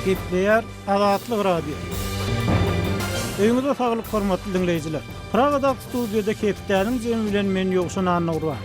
Gepleýär Azatlyk Radiosy. Öýüňize saglyk hormatly diňleýjiler. Pragadaky studiýada hepdäniň jemi bilen men Ýowşan Annagurban.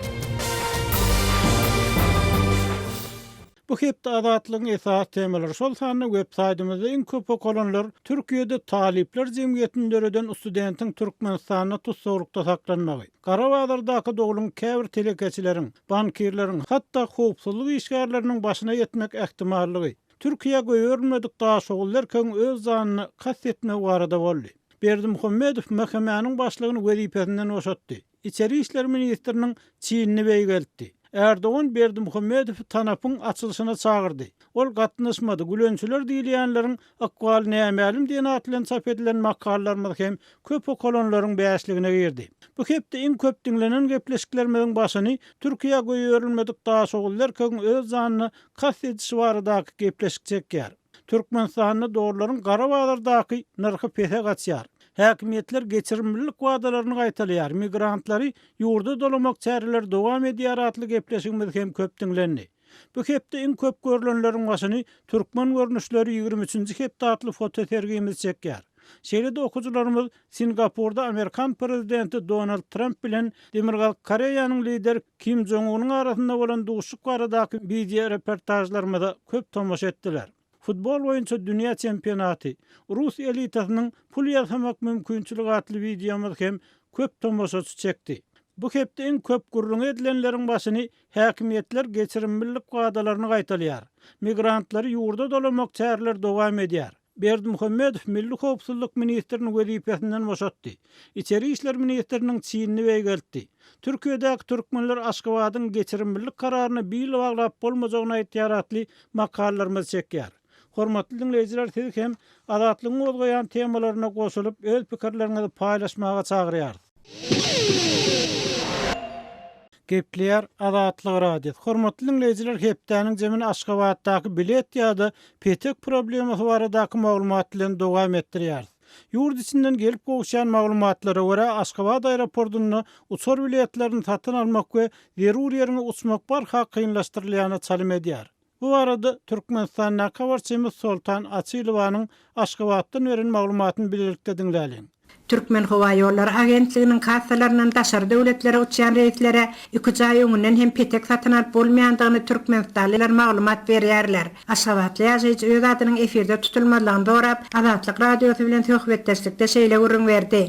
Bu hepde Azatlygyň esasy temalary, şol sanda web saýtymyzda iň köp okalanlar Türkiýede talyplar jemgyýetini döreden studentiň Türkmenistanda tussaglykda saklanmagy, gara bazardaky doluň käbir telekeçileriň, bankirleriň, hatda howpsuzlyk işgärleriniň başyna ýetmek ähtimallygy, Türkiýä goýberilmedik daşoguzly erkegiň öz janyna kast etmegi barada boldy. Berdimuhamedow MHM-niň başlygyny wezipesinden boşatdy. Içeri işler ministriniň çinini beýgeltdi. Ärdogan Berdimuhamedowy TANAP-yň açylyşyna çagyrdy. Ol gatnaşmady, Gülençiler diýilýänleriň ykbaly nämälim diýen at bilen çap edilen makalalarymyz hem köp okalanlaryň bäşligine girdi. Bu hepde iň köp diňlenen gepleşiklerimiziň başyny Türkiýä goýberilmedik daşoguzly erkegiň öz janyna kast edişi baradaky gepleşik çekýär. Türkmenistanda dollaryň gara bazardaky nyrhy pese gaçýar. Häkimiýetler geçirimlilik wadalaryny gaýtalaýar, migrantlary ýurda dolamak çäreleri dowam edýär atly gepleşigimiz hem köp diňlendi. Bu hepde iň köp görlenleriň başyny Türkmen görnüşleri 23-nji hepde atly fotosergimiz çekýär. Şeýle-de okyjylarymyz Singapurda amerikan prezidenti Donald Tramp bilen Demirgazyk Koreýanyň lideri Kim Jong Unyň arasynda bolan duşuşyk baradaky wideoreportažlarymyza köp tomaşa etdiler. Futbol boýunça dünýä çempionaty, Rus elitasynyň pul ýasamak mümkinçiligi atly wideomyz hem köp tomaşaçy çekdi. Bu hepde iň köp gürrüňi edilenleriň başyny häkimiýetler geçirimlilik wadalaryny gaýtalaýar. Migrantlary ýurda dolamak çäreleri dowam edýär. Berdimuhamedow Milli howpsuzlyk ministrini wezipesinden boşatdy. Içeri işler ministriniň çinini beýgeltdi. Türkiýedäki türkmenler Aşgabadyň geçirimlilik kararyna bil baglap bolmajagyny aýtýar atly makalalarymyzy çekýär. Hormatly diňleýjiler sizi hem Azatlygyň gozgaýan temalaryna goşulyp öz pikirleriňizi paýlaşmaga çagyrýarys. Gepleýär Azatlyk Radiosy. Hormatly diňleýjiler hepdäniň jemini Aşgabatdaky bilet ýa-da petek problemasy baradaky maglumat bilen dowam etdirýäris. Ýurt içinden gelip gowuşýan maglumatlara görä, Aşgabat aeroportunda uçar biletlerini satyn almak we zerur ýeriňe uçmak barha kynlaşdyrylýana çalym edýär. Bu barada Türkmenistandaky habarçymyz Soltan Açylowanyň Aşgabatdan beren maglumatyny bilelikde diňläliň. Türkmenhowaýollary agentliginiň kassalaryndan daşary döwletlere uçýan reýslere iküç aý öňünden hem petek satyn alyp bolmaýandygyny türkmenistanlylar maglumat berýärler. Aşgabatly ýaşaýjy öz adynyň efirde tutulmazlygyny sorap, Azatlyk Radiosy bilen söhbetdeşlikde şeýle gürrüň berdi,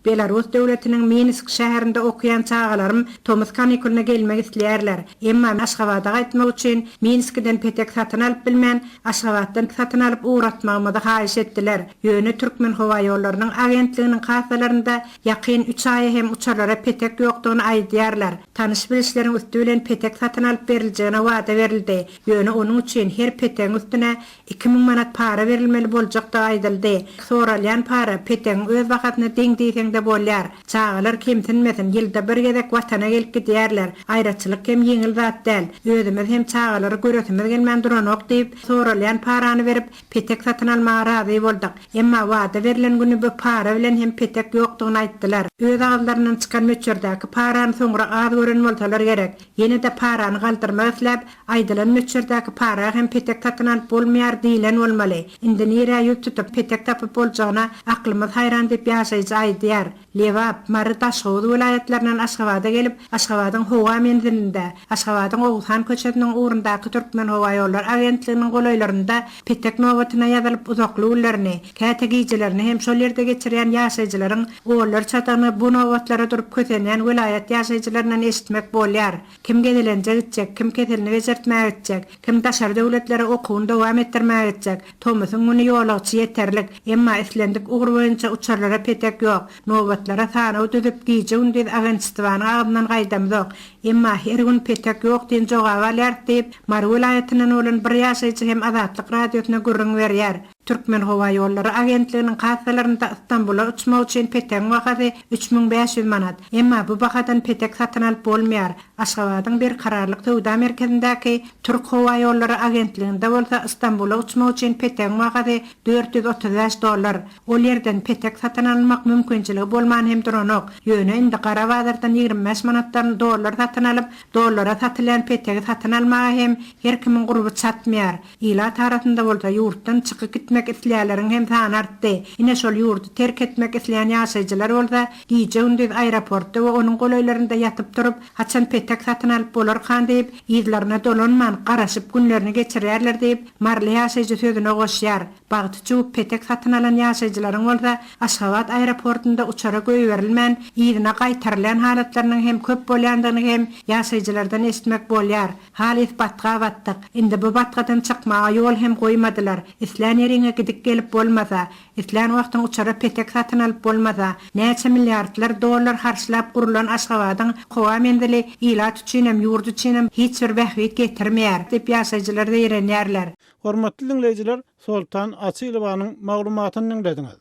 Belarus döwletiniň Minsk şäherinde okaýan çagalarym tomus kanikulyna gelmek isleýärler. Emma Aşgabada gaýtmak üçin Minskiden petek satyn alyp bilmän, Aşgabatdan satyn alyp ugratmagymyzy haýyş etdiler. Ýöne Türkmenhowaýollarynyň agentliginiň kassalarynda ýakyn üç aýa hem uçarlara petek ýokdugyny aýdýarlar. Tanyş-bilişleriň üsti bilen petek satyn alyp beriljegine wada berildi. Ýöne onuň üçin her petegiň üstüne 2000 manat para berilmeli boljakdygy aýdyldy. Soralýan para petegiň öz bahasyna deň diýseň-de bolýar. Çagalar kemsinmesin, ýylda bir gezek Watana gelip gidýärler. Aýraçylyk hem ýeňil zat däl. Özümiz hem çagalary göresimiz gelmän duranok diýip, soralýan parany berip, petek satyn almaga razy bolduk. Emma wada berlen güni bu para bilen hem petek ýokdugyny aýtdylar. Öz agyzlaryndan çykan möçberdäki parany soňra az gören bolsalar gerek. Ýene-de parany galdyrmak isläp, aýdylan möçberdäki para hem petek satyn alyp bolmaýar diýlen bolmaly. Indi nirä ýüz tutup, petek tapyp boljagyna aklymyz haýran diýip ýaşaýjy aýdýar. Lebap, Mary, Daşhowuz welaýatlaryndan Aşgabada gelip, Aşgabadyň howa menzilinde, Aşgabadyň Oguzhan köçesiniň ugrundaky Türkmenhowaýollary agentliginiň golaýlarynda petek nobatyna ýazylyp uzakly günlerini, käte gijelerini hem şol ýerde geçirýän ýaşaýjylaryň onlarçadygyny bu nobatlara durup kösenýän welaýat ýaşaýjylaryndan eşitmek bolýar. Kim gezelenje gitjek, kim keselini bejertmäge gitjek, kim daşary döwletlere okuwyny dowam etdirmäge gitjek. Tomusyň güni ýolagçy ýeterlik. Emma islendik ugur boýunça uçarlara petek ýok. Nobatlara sanaw düzüp, gije-gündiz agentstwanyň agzyndan gaýdamzok. Emma her gün petek ýok diýen jogaby alýarys diýip, Mary welaýatyndan bolan bir ýaşaýjy hem Azatlyk Radiosyna gürrüň berýär. Türkmenhowaýollary agentliginiň kassalarynda Stambula uçmak üçin petegiň bahasy 3500 manat. Emma bu bahadan petek satyn alyp bolmaýar. Aşgabadyň Berkararlyk söwda merkezindäki Türkhowaýollary agentliginde bolsa Stambula uçmak üçin petegiň bahasy 435 dollar. Ol ýerden petek satyn alynmak mümkinçiligi bolman hem duranok. Ýöne indi gara bazardan 25 manatdan dollar satyn. satyn alyp, dollara satylýan petegi satyn almaga hem her kimiň gurby çatmaýar. Ilat arasynda bolsa ýurtdan çykyp gitmek isleýänleriň hem sany artdy. Ine şol ýurdy terk etmek isleýän ýaşaýjylar bolsa gije-gündiz aeroportda we onuň golaýlarynda ýatyp-turup, haçan petek satyn alyp bolarkan diýip, yzlaryna dolanman, garaşyp günlerini geçirýärler diýip, maryly ýaşaýjy sözüne goşýar. Bagty çüwüp petek satyn alan ýaşaýjylaryň bolsa Aşgabat aeroportunda uçara goýberilmän, yzyna gaýtarylýan halatlarynyň hem köp bolýandygyny hem ýaşaýjylardan eşitmek bolýar. Halys batga batdyk. Indi bu batgadan çykmaga ýol hem goýmadylar. Islän ýeriňe gidip-gelip bolmasa, islän wagtyň uçara petek satyn alyp bolmasa, näçe milliardlar dollar harçlap gurulan Aşgabadyň howa menzili ilat üçinem, ýurt üçinem hiç bir bähbit getirmeýär, diýip ýaşaýjylar zeýrenýärler. Hormatly diňleýjiler, Soltan Açylowanyň maglumatyny diňlediňiz.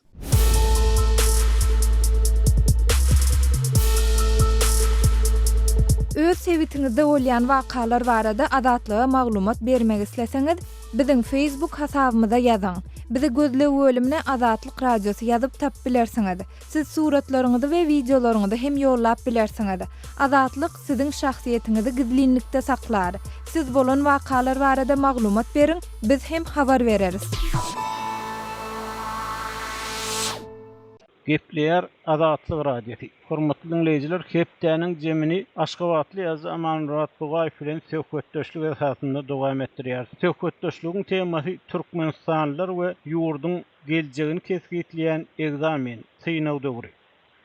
Öz sebitiňizde bolýan wakalar barada Azatlyga maglumat bermek isleseňiz, biziň Facebook hasabymyza ýazyň. Bizi gözleg bölümine Azatlyk Radiosy ýazyp tapyp bilersiňiz. Siz suratlaryňyzy we wideolaryňyzy hem ýollap bilersiňiz. Azatlyk siziň şahsyýetiňizi gizlinlikde saklar. Siz bolan wakalar barada maglumat beriň, biz hem habar bereris. Gepleýär Azatlyk Radiosy. Hormatly diňleýjiler, hepdäniň jemini aşgabatly ýazyjy Amanmyrat Bugaýew bilen söhbetdeşlik esasynda dowam etdirýäris. Söhbetdeşligiň temasy türkmenistanlylar we ýurduň geljegini kesgitleýän ekzamen, synag döwri.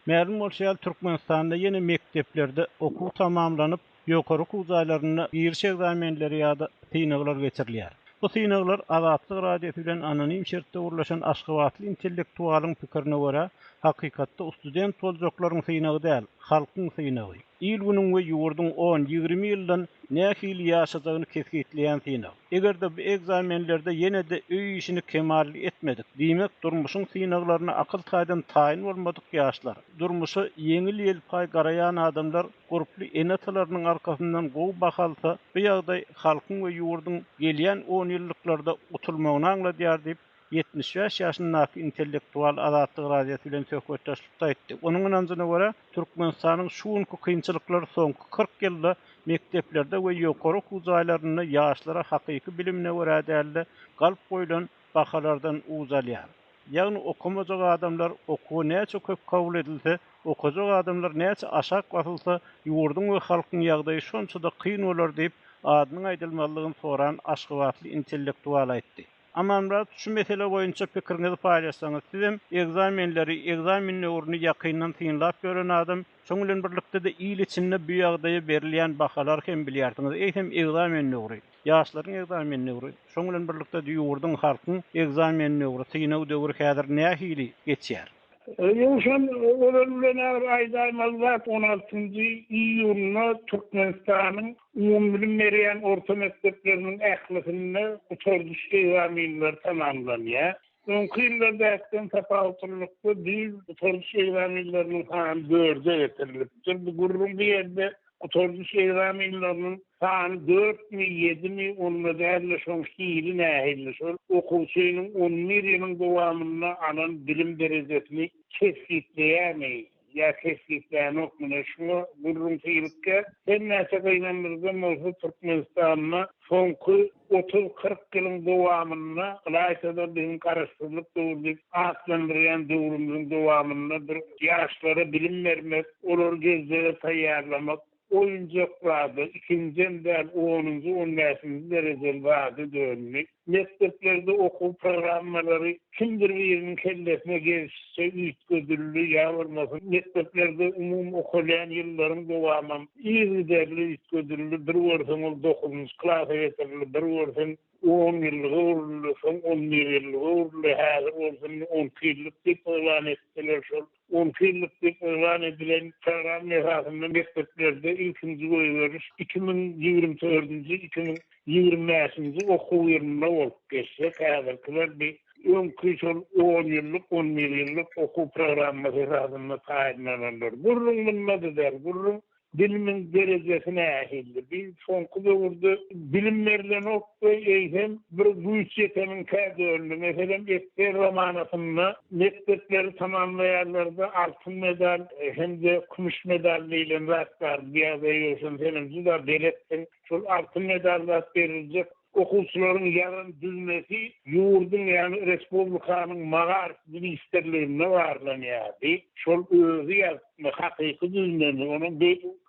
Mälim bolşy ýaly, Türkmenistanda ýene mekdeplerde okuw tamamlanyp, ýokary okuw jaýlarynda giriş ekzamenleri ýa-da synaglar geçirilýär. Bu synaglar Azatlyk Radiosy bilen anonim şertde gürleşen aşgabatly intellektualyň pikirine görä, hakykatda student boljaklaryň synagy däl, halkyň synagy. Il-günüň we ýurduň on, 20 ýyldan nähili ýaşajagyny kesgitleýän synag. Eger-de bu ekzamenlerde ýene-de öý işini kemally etmedik, diýmek, durmuşyň synaglaryna akyl taýdan taýyn bolmadyk ýaşlar, durmuşa ýeňil-ýelpaý garaýan adamlar gurply ene-atalarynyň arkasyndan gowy baha alsa, bu ýagdaý halkyň we ýurduň gelýän onýyllyklarda utulmagyny aňladýar diýip, 75 ýaşyndaky intellektual Azatlyk Radiosy bilen söhbetdeşlikde aýtdy. Onuň ynanjyna görä, Türkmenistanyň şu günki kynçylyklary soňky 40 ýylda mekdeplerde we ýokary okuw jaýlarynda ýaşlara hakyky bilimine görä däl-de, galp goýlan bahalardan uç alýar. Ýagny okamajak adamlar okuwa näçe köp kabul edilse, okajak adamlar näçe aşak basylsa, ýurduň we halkyň ýagdaýy şonça-da kyn bolar diýip, adynyň aýdylmazlygyny soran aşgabatly intellektual aýtdy. Amanmyrat, şu mesele boýunça pikiriňizi paýlaşsaňyz. Sizem ekzamenleri, ekzamen döwrüni ýakyndan synlap ýören adam, şoň bilen birlikde-de il içinde bu ýagdaýa berilýän bahalary hem bilýärsiňiz. Eýsem ekzamen döwri, ýaşlaryň ekzamen döwri, şoň bilen birlikde-de ýurduň, halkyň ekzamen döwri, synag döwri häzir nähili geçýär? Ýowşan ozal bilen-ä bir aýdaýmaly zat, on altynjy iýunda Türkmenistanyň umumybilim berýän orta mekdepleriniň ählisinde gutardyş ekzamenleri tamamlanýar. Öňki ýyllardakydan tapawutlylykda bu ýyl gutardyş ekzamenleriniň sany dörde getirilipdir. Bu gürrüň bu ýerde Gutardyş ekzamenleriniň sany dörtmi, ýedimi, onda däl-de, şoň hili nähili, şol okuwçynyň on bir ýylyň dowamynda alan bilim derejesini kesgitleýärmi ýa kesgitlänokmy, ine, şuňa gürrüň syrykýar. Her näçe gynandyryjam bolsa, Türkmenistanda soňky Otuz- 40 ýylyň dowamynda, ylaýta-da biziň Garaşsyzlyk döwri diýip atlandyrýan döwrümiziň dowamynda bir ýaşlara bilim bermek, olary geljege taýýarlamak oýunjak zada, ikinjem däl, onunjy, on bäşinji derejeli zada döndi. Mekdeplerde okuw programmalary kimdir biriniň kellesine gelşiçe üýtgedildi ýa bolmasa mekdeplerde umumy okalýan ýyllaryň dowamam yzygiderli üýtgedildi, bir görseň ol dokuzynjy klasa getirildi, bir görseň on ýyllyga öwrüldi, soň on bir ýyllyga öwrüldi, häzir bolsa indi on iki ýyllyk diýip yglan etdiler şol On iki ýyllyk diýip yglan edilen programma esasynda mekdeplerde ilkinji goýberiş 2024-nji, 2025-nji okuw ýylynda bolup geçjek. Häzirkiler bi öňki şol on ýyllyk, on bir ýyllyk okuw programmasy esasynda taýynlananlar. Gürrüň munda-da däl. Gürrüň. Bilimiň derejesi nähili? Bi soňky döwürde bilim berlenok we eýsem bir güýç ýeteniňkä döndi. Meselem, ssr zamanasynda mekdepleri tamamlaýanlarda altyn medal hem-de kümüş medal diýlen zat bardy. Bu ýagdaýa Ýowşan senem juda beletsiň. Şol altyn medal zat beriljek Okuwçylaryň ýazan düzmesi ýurduň, ýagny respublikanyň Magaryf ministrliginde barlanýardy. Şol özi ýazypmy, hakyky düzmemi, onuň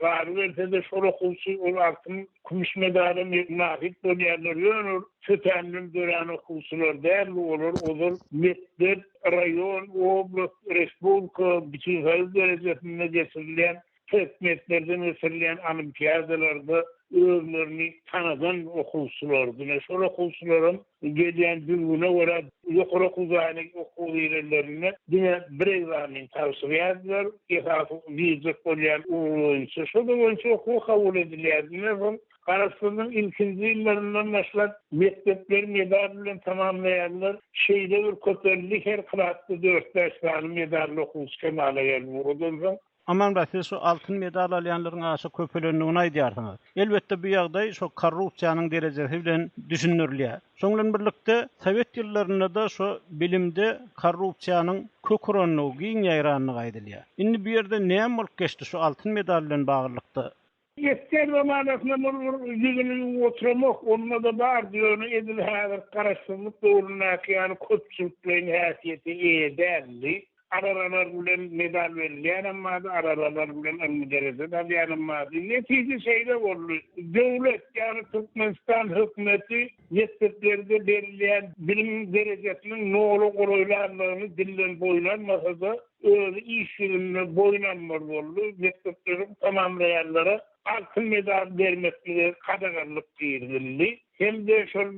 galyberse-de şol okuwçy ol altyn, kümüş medala mynasyp bolýarlar. Ýöne ol tötänden dörän okuwçylar däldi, olar ozal mekdep, raýon, oblast, respublika, bütinsoýuz derejesinde geçirilýän Predmetlerden geçirilýän olimpiadalarda özlerini tanadan okuwçylardy. Ine, şol okuwçylaram gelýän düzgüne görä ýokary okuw jaýyna okuwa girenlerinde diňe bir ekzamen tabşyrýardylar, esasy girjek bolýan ugry boýunça. Şo-da boýunça okuwa kabul edilýärdi. Ine, soň Garaşsyzlygyň ilkinji ýyllaryndan başlap mekdepleri medal bilen tamamlaýanlar şeýle bir köpeldi, her klasda dört-bäş sany medally okuwçy kemala geldi. Odan soň Amanmyrat, siz şu altyn medal alýanlaryň aşa köpelendigini aýdýarsyňyz. Elbetde, bu ýagdaý şo korrupsiýanyň derejesi bilen düşündirilýär. Şoň bilen birlikde, sowet ýyllarynda-da şo bilimde korrupsiýanyň kök urandygy, giň ýaýrandygy aýdylýar. Indi bu ýerde näme bolup geçdi şu altyn medal bilen baglylykda? Esger zamanasynda muny bir ýüzüni ýuwup oturamok, onda-da bardy, ýöne edil häzirki garaşsyzlyk döwründäki ýaly köpçülikleýin häsiýete eýe däldi. Alar-alar bilen medal berilýänem bardy, alar-alar bilen ylmy dereje-de alýanam bardy. Netije şeýle boldy, döwlet, ýagny Türkmenistan hökümeti mekdeplerde berilýän bilim derejesiniň nola golaýlandygyny dilden boýun almasa-da, özi iş ýüzünde boýun almaly boldy, mekdepleri tamamlaýanlara altyn medal bermeklige gadaganlyk girizildi hem-de şol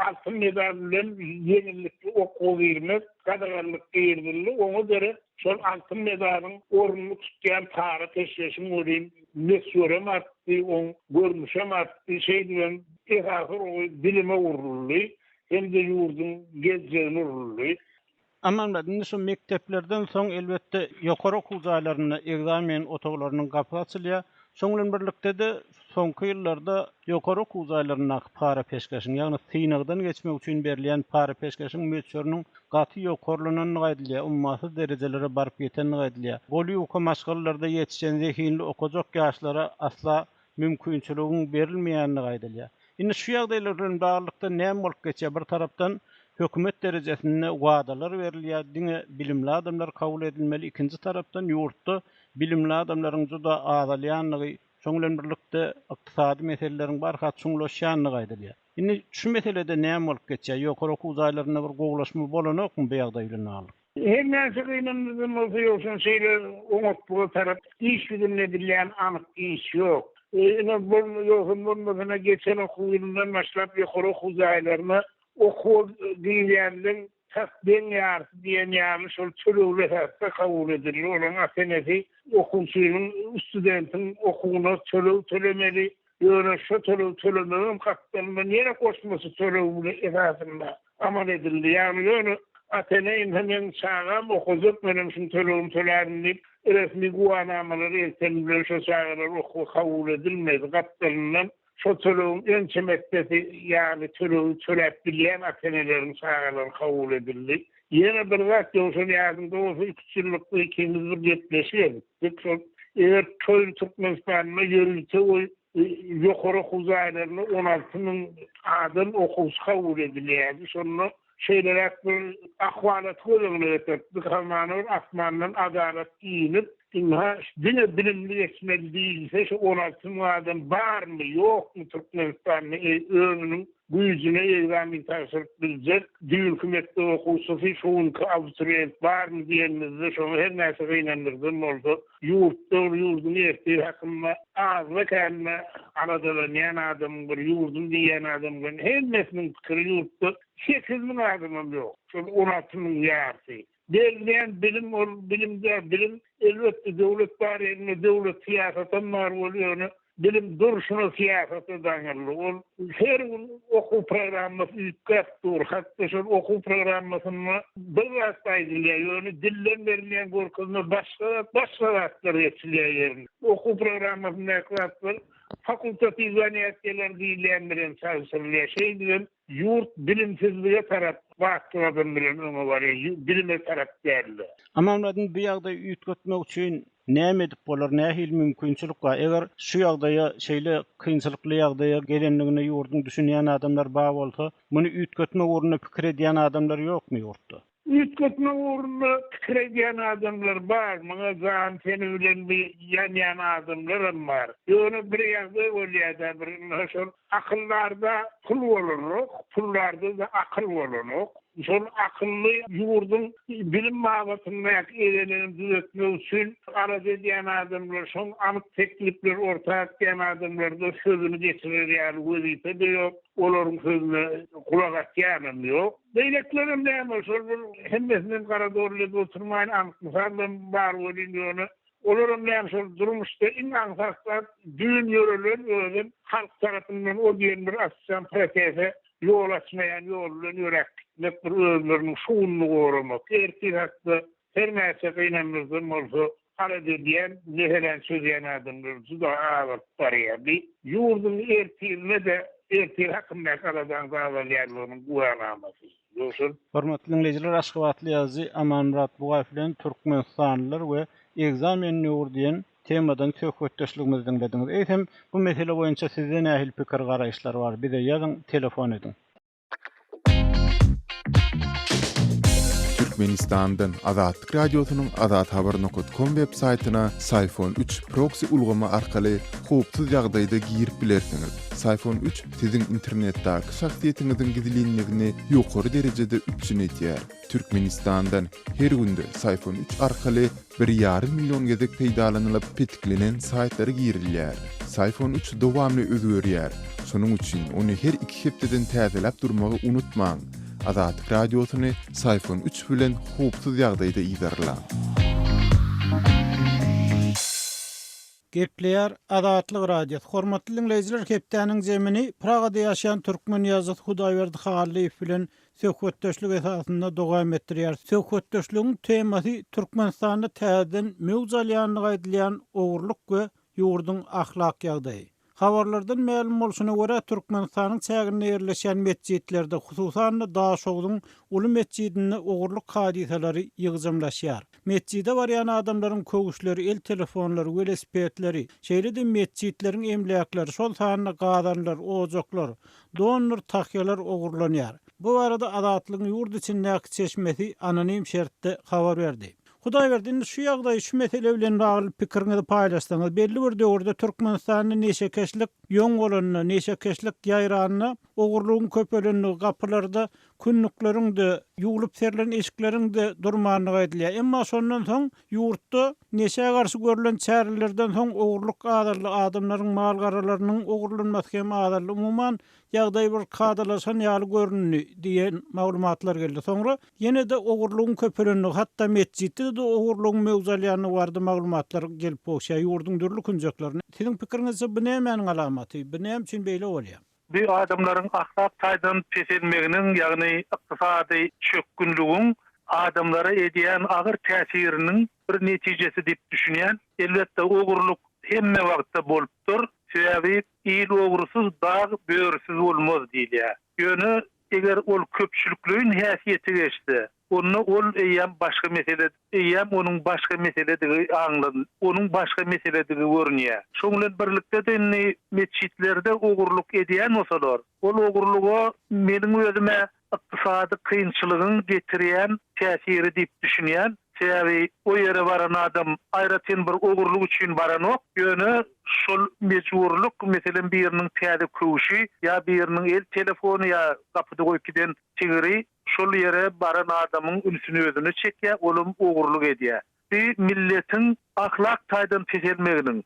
altyn medal bilen ýeňillikli okuwa girmek gadaganlyk girizildi, oňa derek şol altyn medalyň ornuny tutýan para-peşgeşiň welin möçberem artdy, oň görnüşem artdy, şeýdibem esasy urgy bilime uruldy hem-de ýurduň geljegine uruldy. Amanmyrat, indi şu mekdeplerden soň, elbetde, ýokary okuw jaýlarynda ekzamen otaglarynyň gapysy açylýar. Şoň bilen birlikde-de, soňky ýyllarda ýokary okuw jaýlaryndaky para-peşgeşiň, ýagny synagdan geçmek üçin berilýän para-peşgeşiň möçberiniň gaty ýokarlanandygy aýdylýar, ummasyz derejelere baryp ýetendigi aýdylýar. Goly ýuka maşgalalarda ýetişen zehinli okajak ýaşlara asla mümkinçiligiň berilmeýändigi aýdylýar. Indi şu ýagdaýlar bilen baglylykda näme bolup geçýär? Bir tarapdan hökümet derejesinde wadalar berilýär, diňe bilimli adamlar kabul edilmeli, ikinji tarapdan ýurtda bilimli adamlaryň juda azalýandygy, şoň bilen birlikde ykdysady meseleleriň barha çuňlaşýandygy aýdylýar. Indi şu meselede näme bolup geçýär? Ýokary okuw jaýlarynda bir gowulaşma bolanokmy bu ýagdaý bilen baglylykda? Her näçe gynandyjam bolsa ýogsam şeýle oňatlyga tarap iş ýüzünde edilýän anyk iş ýok. Ine ýogsam bolmasa geçen okuw ýylyndan başlap ýokary okuw jaýlaryna okuwa girýänleň tas deň ýarysy diýen ýaly şol tölegli esasda kabul edildi. Olaryň ata-enesi okuwçynyň, studentiň okuwyna töleg tölemeli. Ýöne şo tölegi tölemegem gapdalyndan ýene goşmaça töleg bilen esasynda amal edildi. Ýagny ýöne ata-ene indi meň çagam okajak menem şuň tölegini tölärin diýip resmi güwänamalary elten bilen şo çagalar okuwa kabul edilmedi. Gapdalyndan şo tölegiň ençeme essesi ýaly tölegi töläp bilýän ata-eneleriň çagalary kabul edildi. Ýene bir zat Ýowşan ýadyňda bolsa iküç ýyllykda ikimiz bir gepleşik edipdik. Şol eger toýun Türkmenistanda ýörite we ýokary okuw jaýlarynda 16 müň adam okuwçy kabul edilýärdi. Şonda şeýleräk bir ahwalaty göz öňüne getiripdik. Hamana bir asmandan adalat inip, ynha diňe bilimli geçmeli diýilse şu 16 müň adam barmy, ýokmy Türkmenistanda özüniň güýjüne ekzamen tabşyryp biljek düýnki mekdep okuwçysy, şu günki abiturient barmy diýenimizde şoňa her näçe gynandyrdam bolsa, ýurtda bir ýurduň ertiri hakynda azda-kände aladalanýan adamyň bir ýurdum diýýän adamlaryň hemmesiniň pikiri ýurtda 8000 adamam ýok, şol 16 müň ýarysy. Berilýän bilim ol bilim däl, bilim elbetde döwlet bar ýerinde döwlet syýasatam bar bolýar, ýöne. Bilim durşuna syýasata daňyldy. Ol her gün okuw programmasy üýtgäp dur. Hatda şol okuw programmasynda bir zat aýdylýar, ýöne dilden berilýän görkezme başga zat, başga zatlar geçilýär ýerine. Okuw programmasyndaky zatlar fakultatiw zanýatiýalar diýilýän bilen çalşyrylýar. Şeýdibem ýurt bilimsizlige tarap batly gadam bilen öňe barýar, bilime tarap däl-de. Amanmyradyň bu ýagdaýy üýtgetmek üçin Näme edip bolar, nähili mümkinçilik bar? Eger şu ýagdaýa, şeýle kynçylykly ýagdaýa gelendigine ýurduň düşünýän adamlary bar bolsa, muny üýtgetmek ugrunda pikir edýän adamlar ýokmy ýurtda? Üýtgetmek ugrunda pikir edýän adamlar bar, muňa jany-teni bilen bir ýanýan adamlaram bar. Ýöne bir ýagdaý bolýar-da, bir ynha şol Akyldarda pul bolanok, puldarda-da akyl bolanok. Şol akylly ýurduň bilim babatyndaky egelegini düzetmek üçin alada edýän adamlar, şoň anyk teklipleri orta atýan adamlarda sözüni geçirer ýaly wezipe-de ýok, olaryň sözüne gulak asýanam ýok. Beýlekilerem näme, şol bir hemmesinden gara doly edip oturmaýyn, anyk mysallam bar welin ýöne Olaram näme şol durmuşda iň aňsat zat düýn ýörelen özem halk tarapyndan o diýen bir açjan protese ýol açmaýan ýol bilen ýöräp gitmek bir özleriniň şu gününi goramak ertir hakda her näçe gynandyrsam bolsa alada edýän meseläni çözýän adamlar juda azalyp barýar bi ýurduň ertirine-de ertir hakyndaky aladaň azalýanlygynyň güwänamasy. Ýowşan. Hormatly diňleýjiler Aşgabatly ýazyjy Amanmyrat Bugaýew bilen Türkmenistanlylar we ekzamen döwri diýen temadan söhbetdeşligimizi diňlediňiz. Eýsem bu mesele boýunça sizde nähili pikir garaýyşlar bar bize ýazyň telefon ediň. Türkmenistandan Azatlyk Radiosynyň azathabar nokat kom web saýtyna Syfon üç proksi ulgamy arkaly howpsuz ýagdaýda girip bilersiňiz. Syfon üç siziň internetdäki şahsyýetiňiziň gizlinligini ýokary derejede üpjün edýär. Türkmenistandan her günde Syfon üç arkaly bir ýarym million gezek peýdalanylyp petiklenen saýtlara girilýär. Syfon üç dowamly özgerýär. Şonuň üçin ony her iki hepdeden täzeläp durmagy unutmaň. Azatlyk Radiosyny Syfon üç bilen howpsuz ýagdaýda yzarlaň. Gepleýär Azatlyk Radiosy. Hormatly diňleýjiler hepdäniň zemini Pragada ýaşaýan türkmen ýazyjysy Hudaýberdi Hallyýew bilen söhbetdeşlik esasynda dowam etdirýäris. Söhbetdeşligiň temasy Türkmenistanda täzeden möwç alýandygy aýdylýan ogurlyk we ýurduň ahlak ýagdaýy. Habarlardan mälim bolşuna görä, Türkmenistanyň çäginde ýerleşýän metjitlerde, hususan-da Daşogzuň uly metjidinde ogurlyk hadysalary ýygjamlaşýar. Metjide barýan adamlaryň köwüşleri, el telefonlary, welosipedleri, şeýle-de metjitleriň emläkleri, şol sanda gazanlar, ojaklar, dondur tahýalar ogurlanýar. Bu barada Azatlygyň ýurt içindäki çeşmesi anonim şertde habar berdi. Hudaýberdi, indi şu ýagdaý, şu mesele bilen bagly pikiriňizi paýlaşsaňyz. Belli bir döwürde Türkmenistanda neşekeşlik ýoň bolanda, neşekeşlik ýaýranda, ogurlygyň köpelendigi, gapylarda kündükleriň-de, ýuwlup serlen eşikleriň-de durmandygy aýdylýar. Emma şondan soň ýurtda neşä garşy görlen çärelerden soň ogurlyk azaldy, adamlaryň mal-garalarynyň ogurlanmasy hem azaldy. Umuman, ýagdaý bir kadalaşan ýaly göründi diýen maglumatlar geldi. Soňra ýene-de ogurlygyň köpelendigi, hatda metjitde-de ogurlygyň möwç alýandygy barada maglumatlar gelip gowşýar ýurduň dürli künjeklerine. Siziň pikiriňizçe bu nämäniň alamaty? Bu näme üçin beýle bolýar? Bu adamlaryň ahlak taýdan peselmeginiň, ýagny ykdysady çökgünligiň adamlara edýän agyr täsiriniň bir netijesi diýip düşünýän. Elbetde, ogurlyk hemme wagtda bolupdyr. Sebäbi il ogrusyz, dag börüsiz bolmaz diýilýär. Ýöne eger ol köpçülikleýin häsiýete geçse, onda ol eýýäm başga mesele, eýýäm onuň başga meseledigi aňlan, onuň başga meseledigi görünýär. Şoň bilen birlikde-de indi metjitlerde ogurlyk edýän bolsalar, ol ogurlyga meniň özüm-ä ykdysady kynçylygyň getirýän täsiri diýip düşünýän. Sebäbi o ýere baran adam aýratyn bir ogurlyk üçin baranok, ýöne şol mejburlyk, meselem biriniň täze köwşi ýa biriniň el telefony ýa gapyda goýup giden tigiri şol ýere baran adamyň ünsüni özüne çekýär, olam ogurlyk edýär. Bu milletiň ahlak taýdan peselmeginiň,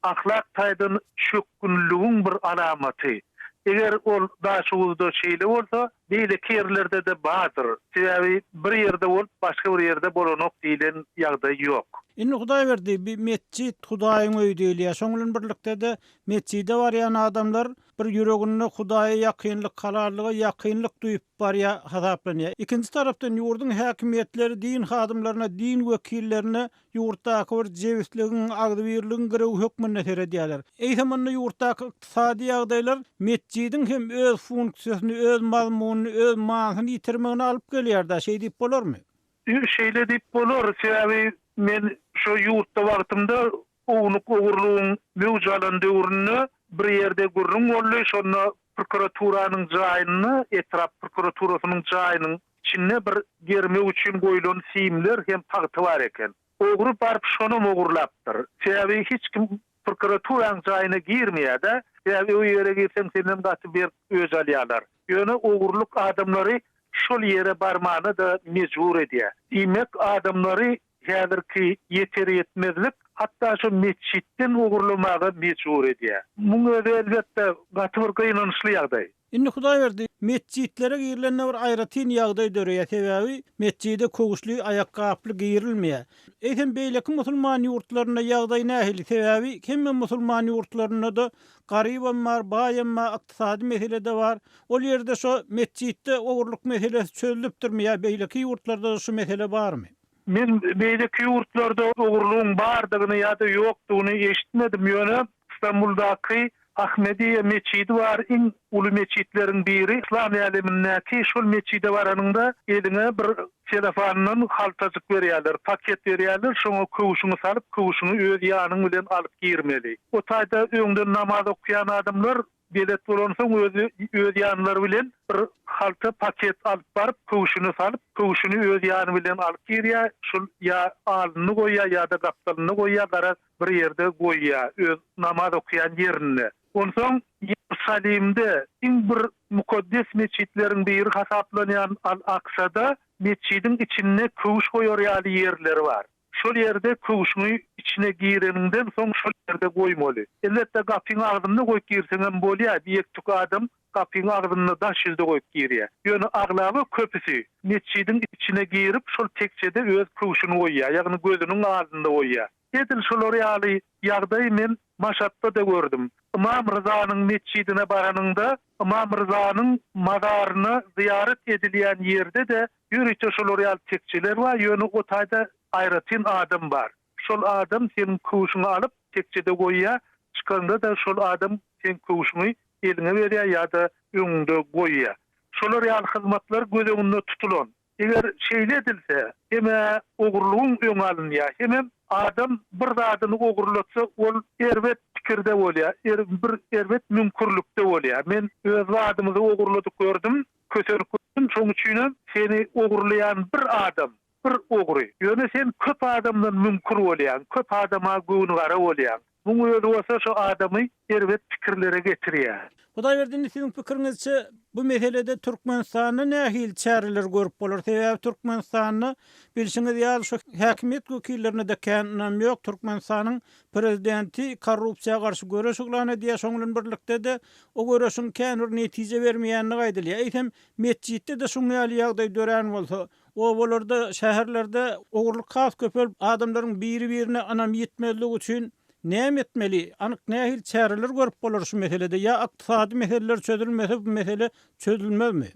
ahlak taýdan çökgünligiň bir alamaty. Eger ol Daşoguzda şeýle bolsa, beýleki ýerlerde-de bardyr. Sebäbi bir ýerde bolup, başga bir ýerde bolanok diýlen ýagdaý ýok. Indi Hudaýberdi, bi metjit Hudaýyň öýi diýilýär. Şoň bilen birlikde-de metjide barýan adamlar bir ýüreginde Hudaýa ýakynlyk, halallyga ýakynlyk duýup barýar hasaplanýar. Ikinji tarapdan ýurduň häkimiýetleri din hadymlaryna, din wekillerine ýurtdaky bir jebisligiň, agzybirligiň girewi hökmünde seredýärler. Eýsem onda ýurtdaky ykdysady ýagdaýlar metjidiň hem öz funksiýasyny, öz mazmunyny, öz manysyny ýitirmegine alyp gelýär-dä, şeý diýip bolarmy? Şeýle diýip bolar, sebäbi men şo ýurtda wagtymda ownuk ogurlygyň möwç alan döwründe bir ýerde gürrüň boldy, şonda prokuraturanyň jaýynda, etrap prokuraturasynyň jaýynyň içinde bir germew üçin goýlan simler hem tagta bar eken. Ogry baryp şonam ogurlapdyr. Sebäbi hiç kim prokuraturaň jaýyna girmeýär-de, sebäbi o ýere girseň senden gaty berk öç alýarlar. Ýöne ogurlyk adamlary şol ýere barmana-da mejbur edýär. Diýmek, adamlary häzirki ýeter-ýetmezlik hatda şo metjitden ogurlamaga mejbur edýär. Muň özi elbetde gaty bir gynançly ýagdaý. Indi Hudaýberdi, metjitlere girilende bir aýratyn ýagdaý döreýär, sebäbi metjide köwüşli, aýakgaply girilmeýär. Eýsem beýleki musulman ýurtlarynda ýagdaý nähili, sebäbi hemme musulman ýurtlarynda-da garybam bar, baýam bar, ykdysady mesele-de bar. Ol ýerde şo metjitde ogurlyk meselesi çözlüpdirmi ýa beýleki ýurtlarda-da şu mesele barmy? Men beýleki ýurtlarda ogurlygyň bardygyny ýa-da ýokdugyny eşitmedim, ýöne Stambuldaky Ahmediýe metjidi bar, iň uly metjitleriň biri yslam älemindäki, şol metjide baranyňda eliňe bir selofandan haltajyk berýärler, paket berýärler, şoňa köwşüňi salyp, köwşüňi öz ýanyň bilen alyp girmeli. O taýda öňden namaz okaýan adamlar belet bolansoň özi öz ýanlary bilen bir halta paket alyp baryp, köwşüni salyp, köwşüni öz ýany bilen alyp girýär, şol ýa alnynda goýýar ýa-da gapdalynda goýýar, garaz bir ýerde goýýar, öz namaz okaýan ýerinde. Onsoň Ýerusalimde iň bir mukaddes metjitleriň biri hasaplanýan Al-Aksada metjidiň içinde köwüş goýar ýaly ýerleri bar. Şol ýerde köwşüňi içine gireniňden soň şol ýerde goýmaly. Elbetde gapyň agzynda goýup girseňem bolýar, bir ýek-tük adam gapyň agzynda daş ýüzde goýup girýär. Ýöne aglaba köpüsi metjidiň içine girip şol tekjede öz köwşüni goýýar, ýagny gözüniň alnynda goýýar. Edil şolar ýaly ýagdaýy men Maşatda-da gördüm. Ymam Ryzanyň metjidine baranyňda Ymam Ryzanyň mazaryna zyýarat edilýän ýerde-de Ýörite şolar ýaly tekjeler bar, ýöne o taýda aýratyn adam bar. Şol adam seniň köwşüňi alyp, tekjede goýýar, çykanda-da şol adam seň köwşüňi eliňe berýär ýa-da öňüňde goýýar. Şolar ýaly hyzmatlar göz öňünde tutulan. Eger şeýle edilse, hem-ä ogurlygyň öňi alynýar, hemem adam bir zadyny ogurlatsa, ol erbet pikirde bolýar, bir erbet müňkürlikde bolýar. Men öz zadymyzy ogurladyp gördüm, Kösenip gördüm, şoň üçinem seni ogurlaýan bir adam, bir ogry. Ýöne sen köp adamdan müňkür bolýaň, köp adama göwnügara bolýaň. Muň özi bolsa şo adamy erbet pikirlere getirýär. Hudaýberdi indi siziň pikiriňizçe bu meselede Türkmenistanda nähili çäreler görüp bolar? Sebäbi Türkmenistanda bilşiňiz ýaly şu häkimiýet wekillerine-de kän ynam ýok. Türkmenistanyň prezidenti korrupsiýa garşy göreş yglan edýär, şoň bilen birlikde-de O göreşiň kän bir netije bermeýändigi aýdylýar. Eýsem, metjitde-de şuň ýaly ýagdaý dörän bolsa, obalarda, şäherlerde ogurlyk has köpelip, adamlaryň biri-birine ynamy ýitmezligi üçin näme etmeli? Anyk nähili çäreler görüp bolar şu meselede? Ýa ykdysady meseleler çözülmese bu mesele çözülmezmi?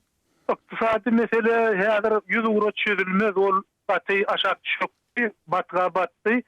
Ykdysady mesele häzir ýüzugra çözülmez. Ol gaty aşak çökdi, batga batdy.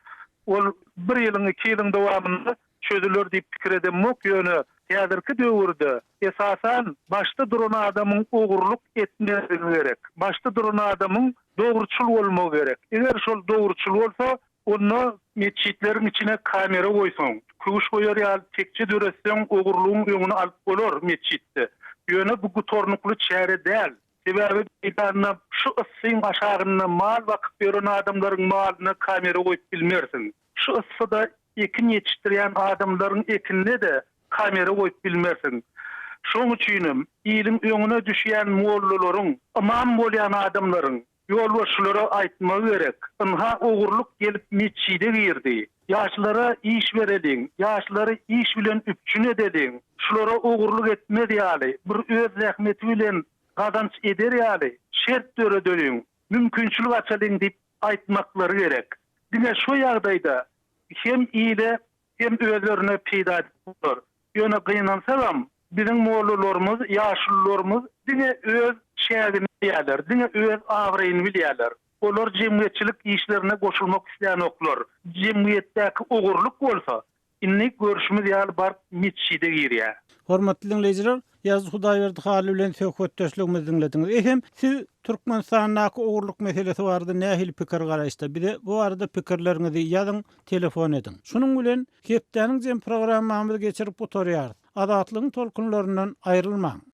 Ol bir ýylyň, iki ýylyň dowamynda çözüler diýip pikir edemok, ýöne häzirki döwürde esasan başda duran adamyň ogurlyk etmezligi gerek. Başda duran adamyň dogruçyl bolmagy gerek. Eger şol dogruçyl bolsa, onda metjitleriň içine kamera goýsaň, köwüş goýar ýaly tekje döretseň ogurlygyň öňüni alyp bolar metjitde. Ýöne bu gutarnykly çäre däl. Sebäbi meýdanda şu yssyň aşagynda mal bakyp ýören adamlaryň malyna kamera goýup bilmersiň. Şu yssyda ekin ýetişdirýän adamlaryň ekinine-de kamera goýup bilmersiň. Şoň üçinem iliň öňüne düşýän mollalaryň, ymam bolýan adamlaryň ýolbaşçylara aýtmagy gerek, ynha ogurlyk gelip metjide girdi. Ýaşlara iş bereliň, ýaşlary iş bilen üpjün edeliň, şulara ogurlyk etmez ýaly, bir öz zähmeti bilen gazanç eder ýaly şert döredeliň, mümkinçilik açalyň diýip aýtmaklary gerek. Diňe şo ýagdaýda hem ile, hem özlerine peýda edip bolar. Ýöne gynansagam, biziň mollalarymyz, ýaşulularymyz diňe öz çägini bilýärler, diňe öz abraýyny bilýärler. Olar jemgyýetçilik işlerine goşulmak islänoklar. Jemgyýetdäki ogurlyk bolsa, indi görşümiz ýaly baryp metjide girýär. Hormatly diňleýjiler, Ýazdy Hudaýberdi Hally bilen söhbetdeşligimizi diňlediňiz. Eýsem, siz Türkmenistandaky ogurlyk meselesi barada nähili pikir-garaýyşda? Bize bu barada pikirleriňizi ýazyň, telefon ediň. Şunuň bilen, hepdäniň jem programmamyzy geçirip gutarýarys. Azatlygyň tolkunlaryndan aýrylmaň!